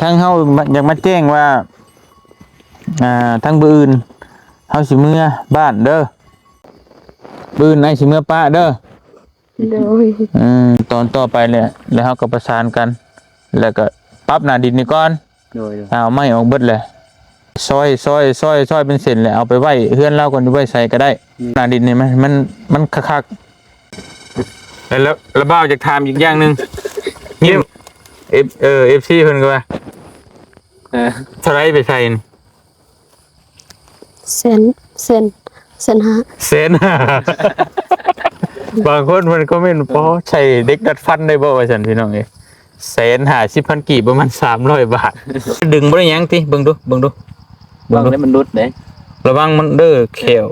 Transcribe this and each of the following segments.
ທາງເຮົາຢາກມາແຈ້ງວ່າ ອ່າ ທາງມື້ອື່ນເຮົາຊິເມືອບ້ານເດີ ມື້ອື່ນອ້າຍຊິເມືອປະເດີ. ໂດຍ ເອີ ຕອນຕໍ່ໄປແຫຼະ ແລ້ວເຮົາກໍປະສານກັນ ແລ້ວກໍປັບໜ້າດິນນີ້ກ່ອນ. ໂດຍ ເອົາໄມ້ອອກເບິດແຫຼະ ຊອຍ ຊອຍ ຊອຍ ຊອຍເປັນເສັ້ນແຫຼະ ເອົາໄປໄວ້ເຮືອນລາວກ່ອນ ຢູ່ໄວ້ໃສກໍໄດ້. ອືມ ໜ້າດິນນີ້ມັນ ມັນ ມັນຄັກໆ. ແລ້ວ ແລ້ວບ່າວຢາກຖາມອີກຢ່າງໜຶ່ງ ເອັຟ ເອີ ເອັຟຊີ ເພິ່ນກໍວ່າ ເອີ ເທົ່າໃດໄປໃສ່ນີ້? ແສນ ແສນ ແສນຫ້າ ແສນຫ້າ. ບາງຄົນເພິ່ນຄອມເມັນ ພໍໃຊ້ເຫຼັກດັດຟັນໄດ້ບໍ່ ວ່າຊັ້ນ ພີ່ນ້ອງເອີຍ. ແສນຫ້າສິບພັນກີບ ປະມານສາມຮ້ອຍບາດ. ດຶງບໍ່ໄດ້ຫຍັງຕິ ເບິ່ງດູ ເບິ່ງດູ ເບິ່ງດູ ລະວັງໃຫ້ມັນຫຼຸດເດ້ ລະວັງມັນເດີແຂ້ວ.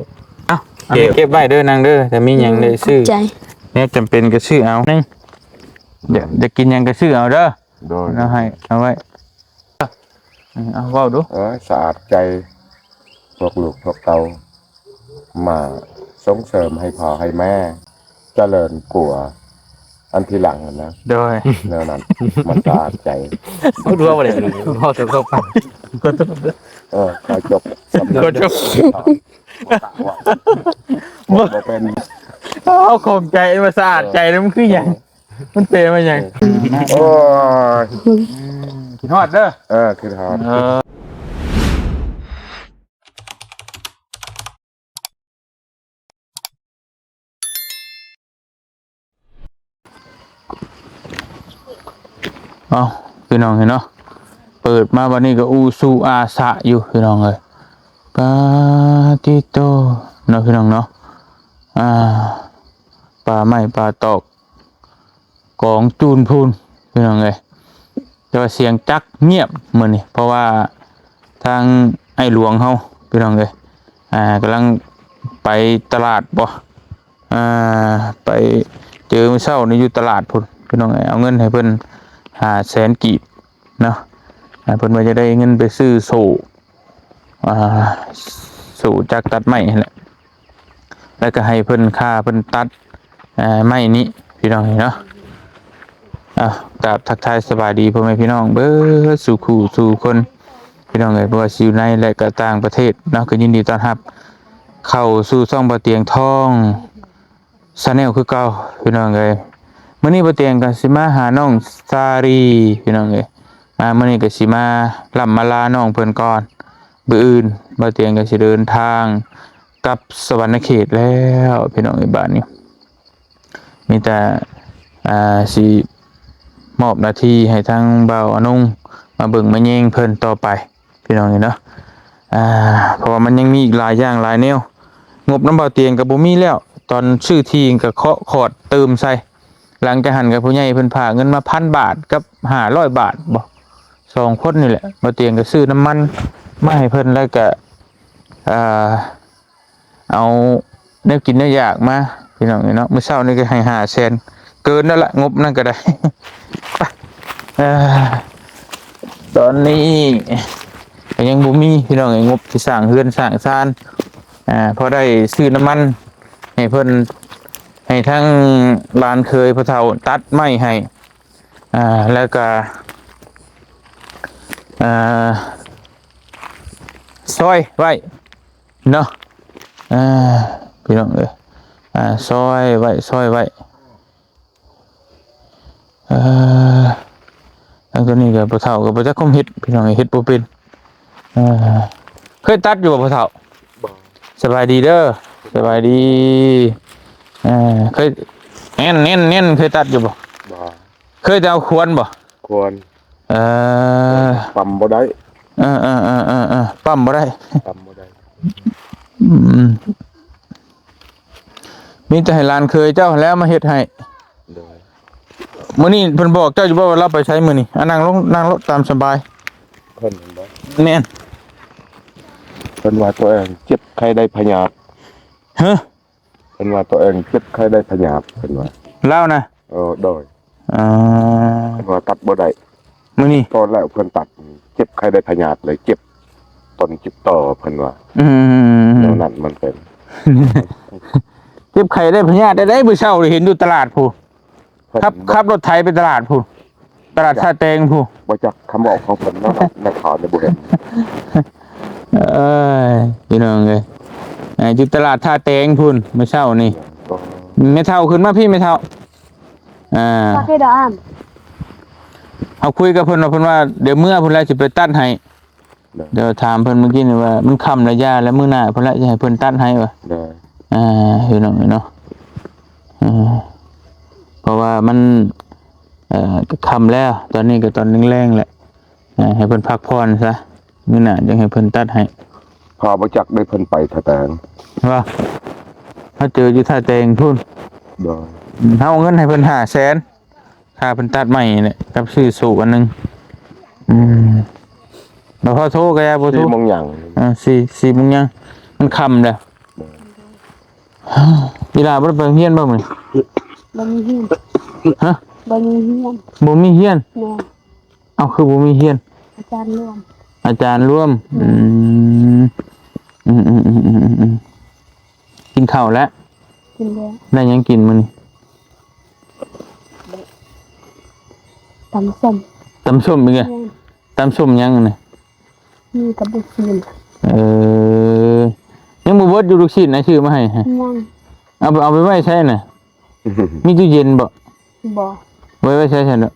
ເອົ້າ ເກັບໄວ້ເດີນາງເດີ ຖ້າມີຫຍັງໄດ້ຊື້ ຂອບໃຈ ແນວຈຳເປັນກໍຊື້ເອົາ. ໜຶ່ງ ຢາກ ຢາກກິນຫຍັງກໍຊື້ເອົາເດີ. ໂດຍ ເອົາໃຫ້ ເອົາໄວ້. ເອີ ເອົາເວົ້າດູ. ເອີ ສະອາດໃຈ ພວກລູກພວກເຕົ້າ ມາສົ່ງເສີມໃຫ້ພໍ່ໃຫ້ແມ່ຈະເລີນກວ່າອັນທີຫຼັງຫັ້ນນະ. ໂດຍ ແນວນັ້ນ ມັນສະອາດໃຈ. ບໍ່ຮູ້ວ່າໄດ້ເວົ້າຕົວເຂົ້າປາກ. ເອີ ຂໍຈົບ ຂໍຈົບ. ບໍ່ ບໍ່ເປັນ. ເອົາ ຂອງໃຈ ມັນສະອາດໃຈ ມັນຄືຫຍັງ? ມັນເປມາຫຍັງ? ໂອ້ຍ ຄິດຮອດເດີ. ເອີ ຄິດຮອດ. ເອີ ເອົ້າ ພີ່ນ້ອງເອີຍເນາະ ເປີດມາບັດນີ້ກໍອູຊູອາສະຢູ່ ພີ່ນ້ອງເອີຍ. ປາຕິໂຕ ເນາະ ພີ່ນ້ອງເນາະ. ອ່າ ປາໄມ້ປາຕອກ ກອງຈູນພຸ້ນ ພີ່ນ້ອງເອີຍ. ແຕ່ວ່າສຽງຈັກງຽບມື້ນີ້ ເພາະວ່າທາງອ້າຍຫຼວງເຮົາ ພີ່ນ້ອງເອີຍ ອ່າ ກຳລັງໄປຕະຫຼາດບໍ ອ່າ ໄປເຈີມື້ເຊົ້ານີ້ຢູ່ຕະຫຼາດພຸ້ນ ພີ່ນ້ອງເອີຍ. ເອົາເງິນໃຫ້ເພິ່ນຫ້າແສນກີບເນາະ ອ່າ ເພິ່ນວ່າຈະໄດ້ເງິນໄປຊື້ໂສ້ ອ່າ ໂສ້ຈັກຕັດໄມ້ຫັ້ນແຫຼະ ແລ້ວກໍໃຫ້ເພິ່ນຄ່າເພິ່ນຕັດ ອ່າ ໄມ້ນີ້ ພີ່ນ້ອງເອີຍເນາະ. ອ່າ ກາບທັກທາຍສະບາຍດີພໍ່ແມ່ພີ່ນ້ອງເບິດສູ່ຄູ່ສູ່ຄົນ ພີ່ນ້ອງເອີຍ ບໍ່ວ່າຊິຢູ່ໃນ ແລະ ກໍຕ່າງປະເທດເນາະ ກໍຍິນດີຕ້ອນຮັບເຂົ້າສູ່ຊ່ອງບ່າວຕຽງທອງ Channel ຄືເກົ່າ ພີ່ນ້ອງເອີຍ. ມື້ນີ້ບ່າວຕຽງກໍຊິມາຫານ້ອງສາລີ ພີ່ນ້ອງເອີຍ. ອ່າ ມື້ນີ້ກໍຊິມາລ່ຳມາລານ້ອງເພິ່ນກ່ອນ. ມື້ອື່ນບ່າວຕຽງກໍຊິເດີນທາງກັບສະຫວັນນະເຂດແລ້ວ ພີ່ນ້ອງເອີຍ. ບາດນີ້ມີແຕ່ ອ່າ ຊິມອບໜ້າທີ່ໃຫ້ທາງບ່າວອານົງມາເບິ່ງມາແຍງເພິ່ນຕໍ່ໄປ ພີ່ນ້ອງເອີຍເນາະ. ອ່າ ເພາະວ່າມັນຍັງມີອີກຫຼາຍຢ່າງຫຼາຍແນວ ງົບນຳບ່າວຕຽງກໍບໍ່ມີແລ້ວ ຕອນຊື້ທີ່ກໍເຄາະຂອດເຕີມໃສ່. ຫຼັງຈາກຫັ້ນກໍຜູ້ໃຫຍ່ເພິ່ນຝາກເງິນມາພັນບາດກັບຫ້າຮ້ອຍບາດບໍ ສອງຄົນນີ້ແຫຼະ. ບ່າວຕຽງກໍຊື້ນ້ຳມັນມາໃຫ້ເພິ່ນ ແລ້ວກໍ ອ່າ ເອົາແນວກິນແນວຢາກມາ ພີ່ນ້ອງເອີຍເນາະ. ມື້ເຊົ້ານີ້ກໍໃຫ້ຫ້າແສນ ເກີນແລ້ວລະ ງົບນັ້ນກໍໄດ້. ເອີ ຕອນນີ້ກໍຍັງບໍ່ມີ ພີ່ນ້ອງເອີຍ ງົບຊິສ້າງເຮືອນສ້າງຊານ ອ່າ ພໍໄດ້ຊື້ນ້ຳມັນໃຫ້ເພິ່ນ ໃຫ້ທາງຫຼານເຂີຍພໍ່ເຖົ້າຕັດໄມ້ໃຫ້ ອ່າ ແລ້ວກໍ ອ່າ ຊອຍໄວ້ເນາະ ອ່າ ພີ່ນ້ອງເອີຍ ອ່າ ຊອຍໄວ້ ຊອຍໄວ້. ເອີ ທາງຕົວນີ້ກໍພໍ່ເຖົ້າກໍບໍ່ຈັກຄວາມເຮັດ ພີ່ນ້ອງເອີຍ ເຮັດບໍ່ເປັນ. ເອີ ເຄີຍຕັດຢູ່ບໍ່ພໍ່ເຖົ້າ? ບໍ່. ສະບາຍດີເດີ ສະບາຍດີ. ເອີ ເຄີຍ ແໜ້ນໆໆ ເຄີຍຕັດຢູ່ບໍ່? ບໍ່. ເຄີຍແຕ່ເອົາຂວນບໍ່? ຂວນ. ເອີ ປ້ຳບໍ່ໄດ້. ເອີໆໆໆ ປ້ຳບໍ່ໄດ້ ປ້ຳບໍ່ໄດ້. ອືມ ມີແຕ່ໃຫ້ຫຼານເຂີຍເຈົ້າແລ້ວມາເຮັດໃຫ້. ໂດຍ. ມື້ນີ້ເພິ່ນບອກເຈົ້າຢູ່ບໍ່ວ່າລາວໄປໃສມື້ນີ້? ອ່ະ ນັ່ງລົງ ນັ່ງລົງຕາມສະບາຍ. ເພິ່ນແມ່ນບໍ່? ແມ່ນ. ເພິ່ນວ່າຕົວເອງເຈັບໄຂ້ໄດ້ພະຍາດ. ຮະ? ເພິ່ນວ່າຕົວເອງເຈັບໄຂ້ໄດ້ພະຍາດ ເພິ່ນວ່າ. ລາວນະ? ເອີ ໂດຍ. ອ່າ ເພິ່ນວ່າຕັດບໍ່ໄດ້ ມື້ນີ້ ຕອນແລ້ວເພິ່ນຕັດ ເຈັບໄຂ້ໄດ້ພະຍາດເລີຍ ເຈັບຕົ້ນເຈັບຕໍ ເພິ່ນວ່າ. ອືມ ແນວນັ້ນມັນເປັນ ເຈັບໄຂ້ໄດ້ພະຍາດໄດ້ ມື້ເຊົ້າເຫັນຢູ່ຕະຫຼາດພຸ້ນ ຂັບ ຂັບລົດໄຖໄປຕະຫຼາດພຸ້ນ. ຕະຫຼາດທ່າແຕງພຸ້ນ ບໍ່ຈັກຄຳເວົ້າຂອງເພິ່ນເນາະ ແມ່ຂາວນີ້ບໍ່ເຫັນ. ເອີຍ ພີ່ນ້ອງເອີຍ ອ່າ ຢູ່ຕະຫຼາດທ່າແຕງພຸ້ນ ມື້ເຊົ້ານີ້. ແມ່ເຖົ້າ ຂຶ້ນມາພີ້ແມ່ເຖົ້າ. ອ່າ ເຮົາຄຸຍກັບເພິ່ນວ່າ ເພິ່ນວ່າດຽວເມືອພຸ້ນແຫຼະ ຊິໄປຕັດໃຫ້. ໂດຍ ດຽວຖາມເພິ່ນມື້ກີ້ນີ້ວ່າມັນຄ່ຳລະຢ່າ ແລ້ວມື້ໜ້າພຸ້ນແຫຼະ ຊິໃຫ້ເພິ່ນຕັດໃຫ້ວ່າ. ໂດຍ ອ່າ ພີ່ນ້ອງເອີຍເນາະ. ເອີ ເພາະວ່າມັນ ເອີ ກໍຄ່ຳແລ້ວ ຕອນນີ້ກໍຕອນແລງໆແຫຼະ. ອ່າ ໃຫ້ເພິ່ນພັກຜ່ອນຊະ ມື້ໜ້າຈັ່ງໃຫ້ເພິ່ນຕັດໃຫ້. ພາບໍ່ຈັກໄດ້ເພິ່ນໄປທ່າແຕງ ວ່າເຮົາເຈີຢູ່ທ່າແຕງພຸ້ນ. ໂດຍ ອືມ ເຮົາເອົາເງິນໃຫ້ເພິ່ນຫ້າແສນ ຄ່າເພິ່ນຕັດໄມ້ນີ້ແຫຼະ ກັບຊື້ໂສ້ອັນໜຶ່ງ. ອືມ ບໍ່ພໍໂທກໍຢ່າ ບໍ່ໂທ ສີ່ໂມງຫຍັງ. ອ່າ ສີ່ ສີ່ໂມງຫຍັງ ມັນຄ່ຳແລ້ວ. ໂດຍ ອີຫຼ້າບໍ່ໄດ້ໄປໂຮງຮຽນບໍ່ມື້ນີ້? ບໍ່ມີຮຽນ. ຮະ? ບໍ່ມີຮຽນ. ບໍ່ມີຮຽນ? ແມ່ນ. ເອົ້າ ຄືບໍ່ມີຮຽນ? ອາຈານລວມ. ອາຈານລວມ. ອືມ ອືມໆໆໆ ກິນເຂົ້າແລ້ວ? ກິນແລ້ວ. ໄດ້ຫຍັງກິນມື້ນີ້? ຕຳສົ້ມ. ຕຳສົ້ມອີກແລ້ວ? ແມ່ນ. ຕຳສົ້ມຫຍັງອັນນີ້? ມີກັບລູກຊີ້ນ. ເອີ ຍັງບໍ່ເບິດຢູ່ລູກຊີ້ນນະ ຊື້ມາໃຫ້. ຍັງ. ເອົາໄປ ເອົາໄປໄວ້ໃສນະ? ມີຕູ້ເຢັນບໍ່? ບໍ່. ໄວ້ ໄວ້ໃສຊັ້ນເນາະ?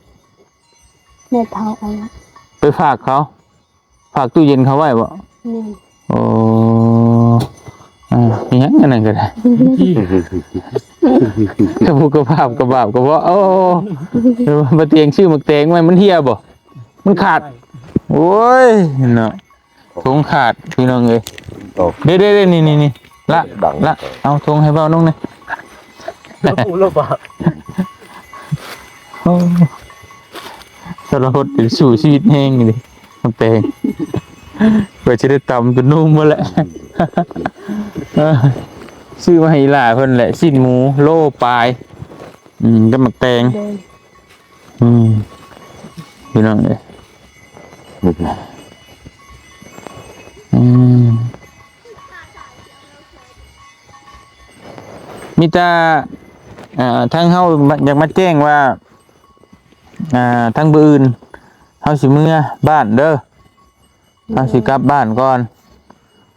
ແມ່ເຖົ້າເອົາໄປຝາກເຂົາ. ຝາກຕູ້ເຢັນເຂົາໄວ້ບໍ່? ແມ່ນ. ໂອ້ ອ່າ ອີຫຍັງອັນນັ້ນກໍໄດ້ ກະບຸກກະບາບກະບາບກະເບາະ. ໂອ້ ມາຕຽງຊື້ໝາກແຕງໄວ້ ມັນເຫ່ຍບໍ່? ມັນຂາດ. ໂອ້ຍເນາະ ຖົງຂາດ ພີ່ນ້ອງເອີຍ. ເດ້ໆໆ ນີ້ໆ ລະ ລະ ເອົາຖົງໃຫ້ເບົາໜຸ່ງແດ່. ໂອ້ ສາລະຫົດ ສູ້ຊີວິດແຮງນີ້ ໝາກແຕງ ເພື່ອຈະໄດ້ຕຳຕົວໜຸ່ມໝົດແຫຼະ. ເອີ ຊື້ມາໃຫ້ອີຫຼ້າເພິ່ນແຫຼະ ຊີ້ນໝູໂລປາຍ ອືມ ກັບໝາກແຕງ. ໂດຍ ອືມ ພີ່ນ້ອງເອີຍ ອືມ ມີແຕ່ ເອີ ທາງເຮົາ ມາ ຢາກມາແຈ້ງວ່າ ອ່າ ທາງມື້ອື່ນເຮົາຊິເມືອບ້ານເດີ. ເຮົາຊິກັບບ້ານກ່ອນ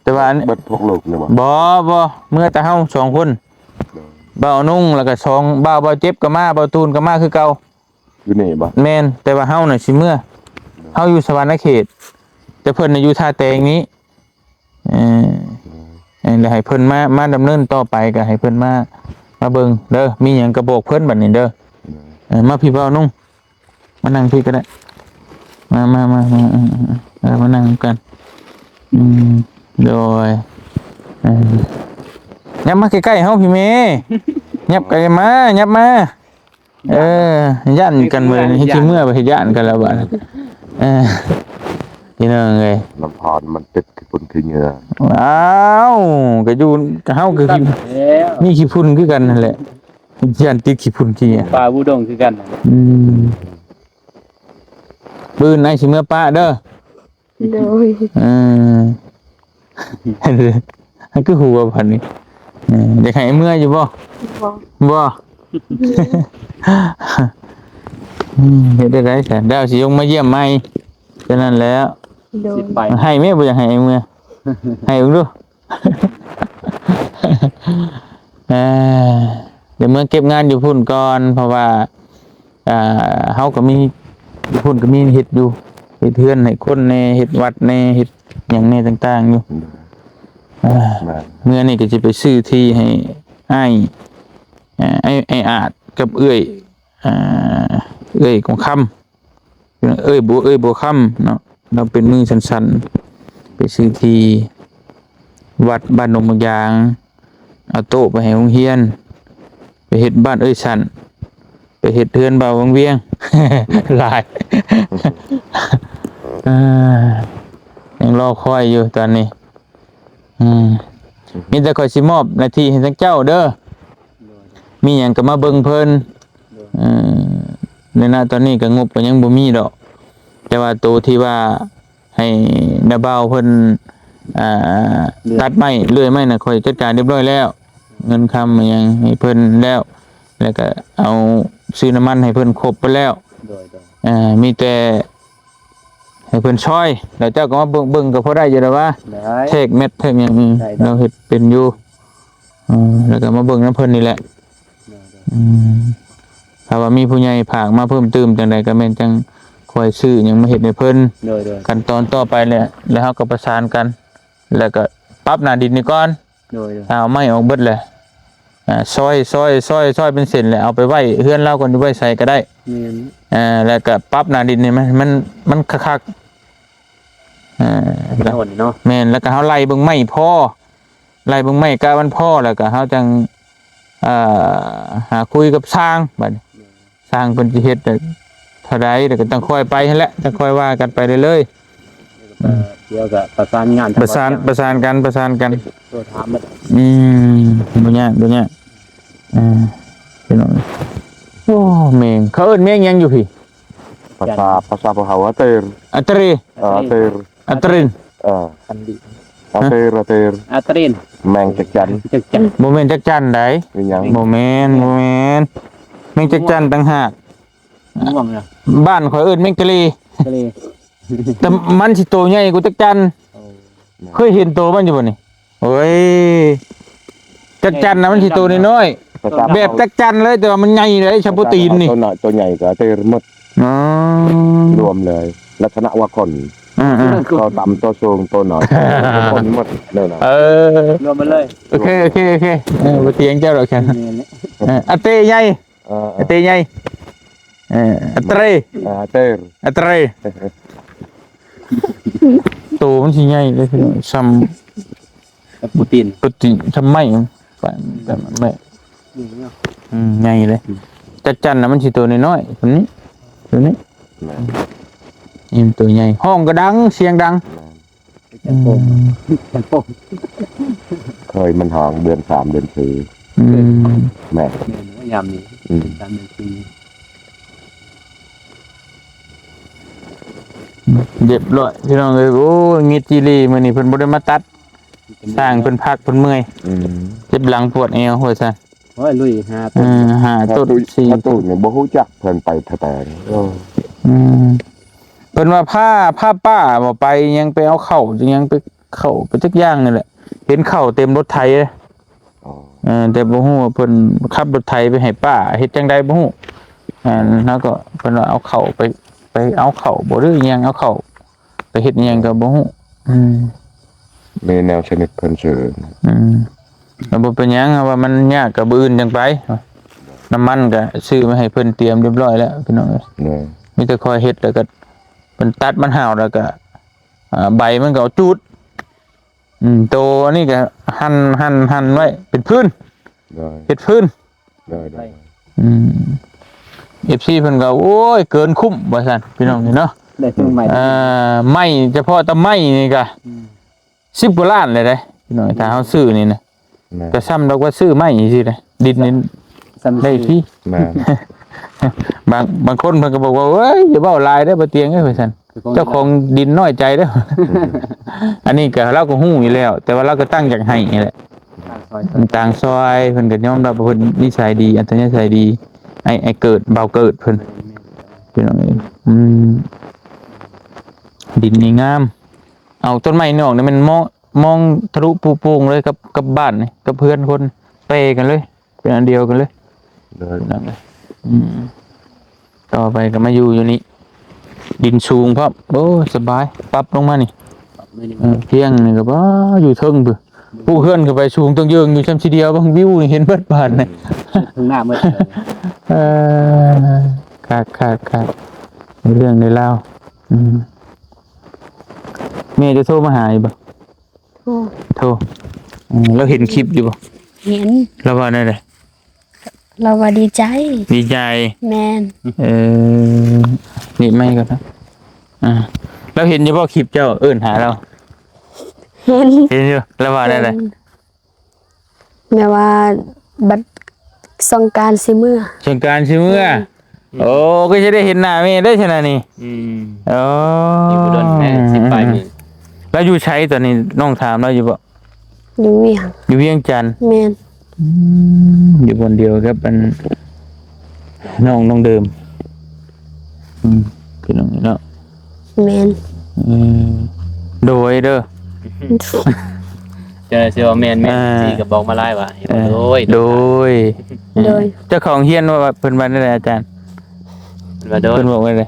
ແຕ່ວ່າອັນ ເບິດພວກລູກນີ້ບໍ່? ບໍ່ ບໍ່ ເມືອແຕ່ເຮົາສອງຄົນ. ໂດຍ ບ່າວນຸ່ງ ແລ້ວກໍສອງບ່າວ ບ່າວເຈັບກໍມາ ບ່າວຕູນກໍມາຄືເກົ່າ. ຢູ່ນີ້ບໍ່? ແມ່ນ ແຕ່ວ່າເຮົານະຊິເມືອ ໂດຍ ເຮົາຢູ່ສະຫວັນນະເຂດ ແຕ່ເພິ່ນນະຢູ່ທ່າແຕງນີ້. ເອີ ໂດຍ ເອີ ແລ້ວໃຫ້ເພິ່ນມາ ມາດຳເນີນຕໍ່ໄປ ກໍໃຫ້ເພິ່ນມາ ມາເບິ່ງເດີ ມີຫຍັງກໍບອກເພິ່ນບັດນີ້ເດີ. ໂດຍ ເອີ ມາພີ້ບ່າວນຸ່ງ ມານັ່ງພີ້ກໍໄດ້ ມາ ມາ ມາ ເອີ ເອີ ເອີ ເອີ ເອີ ມານັ່ງນຳກັນ. ອືມ ໂດຍ ເອີ ຍັບມາໃກ້ໆເຮົາພີ້ແມ່ ຍັບໃກ້ມາ ຍັບມາ. ເອີ ຢ້ານກັນເວີຍ ເຮັດຊິເມືອໄປເຮັດຢ້ານກັນແລ້ວບາດ. ເອີ ພີ່ນ້ອງເອີຍ ນ້ຳພອນມັນຕິດຂີ້ຝຸ່ນຂີ້ເຫຍື້ອ. ອ້າວ ກໍຢູ່ ກໍເຮົາກໍ ຄືກັນແລ້ວ ມີຂີ້ຝຸ່ນຄືກັນຫັ້ນແຫຼະ ຢ້ານຕິດຂີ້ຝຸ່ນຂີ້ເຫຍື້ອ. ປ່າບູດົງຄືກັນ. ອືມ ມື້ອື່ນອ້າຍຊິເມືອປະເດີ. ໂດຍ ເອີ ອັນຄືຫົວພັນນີ້ ເອີ ຢາກໃຫ້ເມືອຢູ່ບໍ່? ບໍ່ ບໍ່ ອືມ ເຮັດໄດ້ໃດຊັ້ນ ດາວຊິລົງມາຢ້ຽມໃໝ່ ແຄ່ນັ້ນແຫຼະ. ໂດຍ ໃຫ້ແມ່ ບໍ່ຢາກໃຫ້ເມືອ ໃຫ້ເບິ່ງດູ. ເອີ ດຽວເມືອເກັບງານຢູ່ພຸ້ນກ່ອນ ເພາະວ່າ ອ່າ ເຮົາກໍມີ ຢູ່ພຸ້ນກໍມີເຮັດຢູ່ ເຮັດເຮືອນໃຫ້ຄົນແດ່ ເຮັດວັດແດ່ ເຮັດຫຍັງແດ່ຕ່າງໆຢູ່. ໂດຍ ອ່າ ແມ່ນ ເມືອນີ້ກໍຊິໄປຊື້ທີ່ໃຫ້ອ້າຍ ອ່າ ອ້າຍ ອ້າຍອາດກັບເອື້ອຍ ອ່າ ເອື້ອຍກອງຄຳ ເອື້ອຍບົວ ເອື້ອຍບົວຄຳເນາະ ລາວເປັນມືສັ້ນໆ ໄປຊື້ທີ່ວັດບ້ານດົງບັກຢາງ ເອົາໂຕະໄປໃຫ້ໂຮງຮຽນ ໄປເຮັດບ້ານເອື້ອຍສັນ ໄປເຮັດເຮືອນບ່າວວັງວຽງ ຫຼາຍ ອ່າ ຍັງລໍຄອຍຢູ່ຕອນນີ້. ອືມ ມີແຕ່ຂ້ອຍຊິມອບໜ້າທີ່ໃຫ້ທາງເຈົ້າເດີ ມີຫຍັງກໍມາເບິ່ງເພິ່ນ. ເອີ ໃນນະຕອນນີ້ກໍງົບກໍຍັງບໍ່ມີດອກ ແຕ່ວ່າໂຕທີ່ວ່າ ໃຫ້ນ້າບ່າວເພິ່ນ ອ່າ ເລື່ອຍ ຕັດໄມ້ເລື່ອຍໄມ້ນະ ຂ້ອຍຈັດການຮຽບຮ້ອຍແລ້ວ ເງິນຄຳຫຍັງໃຫ້ເພິ່ນແລ້ວ ແລ້ວກະເອົາຊື້ນ້ຳມັນໃຫ້ເພິ່ນຄົບເບິດແລ້ວ. ໂດຍ ໂດຍ ເອີ ມີແຕ່ໃຫ້ເພິ່ນຊ່ອຍ ແລ້ວເຈົ້າກໍມາເບິ່ງ ເບິ່ງກໍພໍໄດ້ຢູ່ແລ້ວວະ ໄດ້ ແທກແມັດແທກຫຍັງ ອືມ ໄດ້ ໄດ້ ລາວເຮັດເປັນຢູ່ ເອີ ແລ້ວກໍມາເບິ່ງນຳເພິ່ນນີ້ແຫຼະ ໄດ້ ໄດ້ ອືມ ຖ້າວ່າມີຜູ້ໃຫຍ່ຝາກມາເພີ່ມຕື່ມຈັ່ງໃດ ກໍແມ່ນຈັ່ງຄ່ອຍຊື້ຫຍັງມາເຮັດໃຫ້ເພິ່ນ ໂດຍ ໂດຍ ຂັ້ນຕອນຕໍ່ໄປແຫຼະ ແລ້ວເຮົາກໍປະສານກັນ ແລ້ວກໍປັບໜ້າດິນນີ້ກ່ອນ ໂດຍ ໂດຍ ເອົາໄມ້ອອກເບິດແຫຼະ ອ່າ ຊອຍ ຊອຍ ຊອຍ ຊອຍເປັນເສັ້ນແຫຼະ ເອົາໄປໄວ້ເຮືອນລາວກ່ອນ ຢູ່ໄວ້ໃສກໍໄດ້ ແມ່ນ ອ່າ ແລ້ວກໍປັບໜ້າດິນໃຫ້ມັນ ມັນ ມັນຄັກໆ ອ່າ ມັນໂດນເນາະ ແມ່ນ ແລ້ວກໍເຮົາໄລ່ເບິ່ງໄມ້ພໍ ໄລ່ເບິ່ງໄມ້ກະມັນພໍ ແລ້ວກໍເຮົາຈັ່ງ ອ່າ ຫາຄຸຍກັບຊ່າງ ບັດນີ້ ຊ່າງເພິ່ນຊິເຮັດເທົ່າໃດ ແລ້ວກໍຈັ່ງຄ່ອຍໄປຫັ້ນແຫຼະ ຈັ່ງຄ່ອຍວ່າກັນໄປເລື້ອຍໆ ອືມ ດຽວກໍປະສານງານ ປະສານ ປະສານກັນ ປະສານກັນ ໂທຖາມເບິດ ອືມ ບໍ່ຍາກ ບໍ່ຍາກ ອ່າ ພີ່ນ້ອງ ໂອ້ ແມງ ເຂົາເອີ້ນແມງຫຍັງຢູ່ພີ້? ພາສາ ພາສາພວກເຮົາ ອາເຕີ ອາເຕີ ເອີ ອາເຕີ ອາຕຣິນ ເອີ ອາເຕີ ອາເຕີ ອາຕຣິນ ແມງຈັກຈັ່ນ ຈັກຈັ່ນ ບໍ່ແມ່ນຈັກຈັ່ນໃດ ແມ່ນຫຍັງ? ບໍ່ແມ່ນ ບໍ່ແມ່ນ ແມງຈັກຈັ່ນຕ່າງຫາກ ມ່ວງນະ ບ້ານຂ້ອຍເອີ້ນແມງກະເລ ກະເລ ແຕ່ມັນຊິໂຕໃຫຍ່ກວ່າຈັກຈັ່ນ ໂອ້ ເຄີຍເຫັນໂຕມັນຢູ່ບໍ່ນີ້? ໂອ້ຍ ຈັກຈັ່ນນະ ມັນຊິໂຕນ້ອຍໆ ພາສາ ແບບຈັກຈັ່ນເລີຍ ແຕ່ວ່າມັນໃຫຍ່ເລີຍ ຊຳໂປຕີນນີ້ ໂຕນ້ອຍ ໂຕໃຫຍ່ກໍເຕີໝົດ ອໍ ລວມເລີຍ ລັກສະນະວ່າຄົນ ອືມໆ ໂຕຕ່ຳ ໂຕສູງ ໂຕນ້ອຍ ຄົນໝົດເລີຍນະ ເອີ ລວມໝົດເລີຍ ໂອເຄ ໂອເຄ ໂອເຄ ເອີ ບໍ່ຖຽງເຈົ້າດອກ ແມ່ນແຫຼະ ເອີ ອາເຕໃຫຍ່ ເອີ ອາເຕໃຫຍ່ ເອີ ອາເຕ ອາເຕີ ອາເຕີ ໂຕມັນຊິໃຫຍ່ເລີຍ ສ່ຳ ກັບໂປຣຕີນ ໂປຣຕີນ ສ່ຳໄມ້ ແບບໄມ້ ອືມ ໃຫຍ່ເລີຍ ອືມ ຈັກຈັ່ນນະ ມັນຊິໂຕນ້ອຍໆ ສ່ຳນີ້ ໂຕນີ້ ແມ່ນ ນີ້ມັນໂຕໃຫຍ່ ຮ້ອງກໍດັງ ສຽງດັງ ແມ່ນ ອືມ ເຄີຍມັນຮ້ອງເດືອນສາມເດືອນສີ່ ອືມ ແມ່ນ ແມ່ນວ່າຍາມນີ້ ອືມ ສາມເດືອນສີ່ ຮຽບຮ້ອຍ ພີ່ນ້ອງເອີຍ ໂອ້ຍ ມິດຈີລີ ມື້ນີ້ເພິ່ນບໍ່ໄດ້ມາຕັດ ຊ່າງເພິ່ນພັກເພິ່ນເມື່ອຍ ອືມ ເຈັບຫຼັງປວດແອວວ່າຊັ້ນ ໂອ້ຍ ລຸຍຫ້າຕົ້ນ ເອີ ຫ້າຕົ້ນ ຫ້າຕົ້ນ ສີ່ ຫ້າຕົ້ນນີ້ບໍ່ຮູ້ຈັກເພິ່ນໄປແຕ່ໃດ ເອີ ອືມ ເພິ່ນວ່າພາ ພາປ້າບໍ່ໄປຫຍັງ ໄປເອົາເຂົ້າຫຍັງ ໄປເຂົ້າໄປຈັກຢ່າງນີ້ແຫຼະ ເຫັນເຂົ້າເຕັມລົດໄຖເດ້ ອໍ ເອີ ແຕ່ບໍ່ຮູ້ວ່າເພິ່ນຂັບລົດໄຖໄປໃຫ້ປ້າເຮັດຈັ່ງໃດບໍ່ຮູ້ ອັນນັ້ນກໍເພິ່ນວ່າເອົາເຂົ້າໄປ ໄປເອົາເຂົ້າບໍ່ ຫຼືອີ່ຫຍັງ ເອົາເຂົ້າໄປເຮັດອີ່ຫຍັງກໍບໍ່ຮູ້ ອືມ ມີແນວຊະນິດເພິ່ນຊື້ ອືມ ກໍບໍ່ເປັນຫຍັງ ເຮົາວ່າມັນຍາກກໍມື້ອື່ນຈັ່ງໄປ ນ້ຳມັນກໍຊື້ມາໃຫ້ເພິ່ນຕຽມຮຽບຮ້ອຍແລ້ວ ພີ່ນ້ອງເອີຍ ໂດຍ ມີແຕ່ຄອຍເຮັດ ແລ້ວກໍເພິ່ນຕັດມັນຫ້າວ ແລ້ວກໍ ອ່າ ໃບມັນກໍເອົາຈູດ ອືມ ໂຕອັນນີ້ກໍຫັ່ນ ຫັ່ນ ຫັ່ນໄວ້ເປັນຟືນ ໂດຍ ເຮັດຟືນ ໂດຍ ໂດຍ ອືມ ເອັຟຊີ ເພິ່ນກໍ ໂອ້ຍ ເກີນຄຸ້ມວ່າຊັ້ນ ພີ່ນ້ອງເອີຍເນາະ ໄດ້ເຖິງໄມ້ ເອີ ໄມ້ ສະເພາະແຕ່ໄມ້ນີ້ກໍ ອືມ ສິບກວ່າລ້ານເລີຍເດ້ ພີ່ນ້ອງ ຖ້າເຮົາຊື້ນີ້ນະ ແມ່ນ ກໍສ່ຳດອກວ່າຊື້ໄມ້ຊື່ເດ້ ດິນນີ້ ສ່ຳ ໄດ້ຟຣີ ແມ່ນ ບາງ ບາງຄົນເພິ່ນກໍບອກວ່າ ເອີຍ ຢ່າເວົ້າຫຼາຍເດີ ບໍ່ຕຽງເອີຍ ວ່າຊັ້ນ ເຈົ້າຂອງດິນນ້ອຍໃຈເດີ ອັນນີ້ກໍ ລາວກໍຮູ້ຢູ່ແລ້ວ ແຕ່ວ່າລາວກໍຕັ້ງຢາກໃຫ້ນີ້ແຫຼະ ຕ່າງຊ່ອຍ ເພິ່ນກໍຍອມຮັບວ່າເພິ່ນນິໄສດີ ອັດຕະຍາໄສດີ ໄອ້ ໄອ້ເກີດ ບ່າວເກີດເພິ່ນ ພີ່ນ້ອງເອີຍ ອືມ ດິນນີ້ງາມ ເອົາຕົ້ນໄມ້ນອກນີ້ແມ່ນມອງ ມອງທະລຸປຸໂປ່ງເລີຍກັບ ກັບບ້ານນີ້ ກັບເຮືອນຄົນ ແປກັນເລີຍ ເປັນອັນດຽວກັນເລີຍ ໂດຍ ນັ້ນແຫຼະ ອືມ ຕໍ່ໄປກໍມາຢູ່ ຢູ່ນີ້ ດິນສູງພ້ອມ ໂອ້ ສະບາຍ ປັບລົງມານີ້ ປັບມານີ້ ເອີ ພຽງນີ້ກໍ ວ້າ ຢູ່ເທິງພຸ້ນ ປູກເຮືອນຂຶ້ນໄປສູງເຕີງເຢິງຢູ່ ຊ່ຳຊິດຽວ ເບິ່ງວິວນີ້ເຫັນເບິດບ້ານນີ້ ເທິງໜ້າໝົດເລີຍ ເອີ ຄັກໆໆ ໃນເລື່ອງໃນລາວ ອືມ ແມ່ຈະໂທມາຫາຢູ່ບໍ່? ໂທ ໂທ ອືມ ລາວເຫັນຄລິບຢູ່ບໍ່? ເຫັນ ລາວວ່າແນວໃດ? ລາວວ່າດີໃຈ ດີໃຈ ແມ່ນ ເອີ ນີ້ໄມ້ກ່ອນນະ ອ່າ ລາວເຫັນຢູ່ບໍ່ຄລິບເຈົ້າເອີ້ນຫາລາວ? ເຫັນ ເຫັນຢູ່ ລາວວ່າແນວໃດ? ແມ່ນ ແມ່ວ່າບັດສົງການຊິເມືອ ສົງການຊິເມືອ ແມ່ນ ໂອ້ ກໍຊິໄດ້ເຫັນໜ້າແມ່ເດ້ຊັ້ນນະນີ້ ອືມ ໂອ້ ອີກບໍ່ດົນແມ່ ສິບປາຍມື້ ລາວຢູ່ໃສຕອນນີ້? ນ້ອງຖາມລາວຢູ່ບໍ່? ຢູ່ວຽງ ຢູ່ວຽງຈັນ ແມ່ນ ອືມ ຢູ່ບ່ອນດຽວກັບອັນ ນ້ອງ ນ້ອງເດີມ ອືມ ພີ່ນ້ອງເນາະ ແມ່ນ ເອີ ໂດຍເດີ ເຈົ້າຊິວ່າແມ່ນ ແມ່ນ ອ່າ ຊິກໍບອກມາຫຼາຍວ່າ ເອີ ໂດຍ ໂດຍ ໂດຍ ເຈົ້າເຂົ້າໂຮງຮຽນວ່າ ເພິ່ນວ່າແນວໃດອາຈານ? ເພິ່ນວ່າໂດຍ ເພິ່ນບອກວ່າໃດ?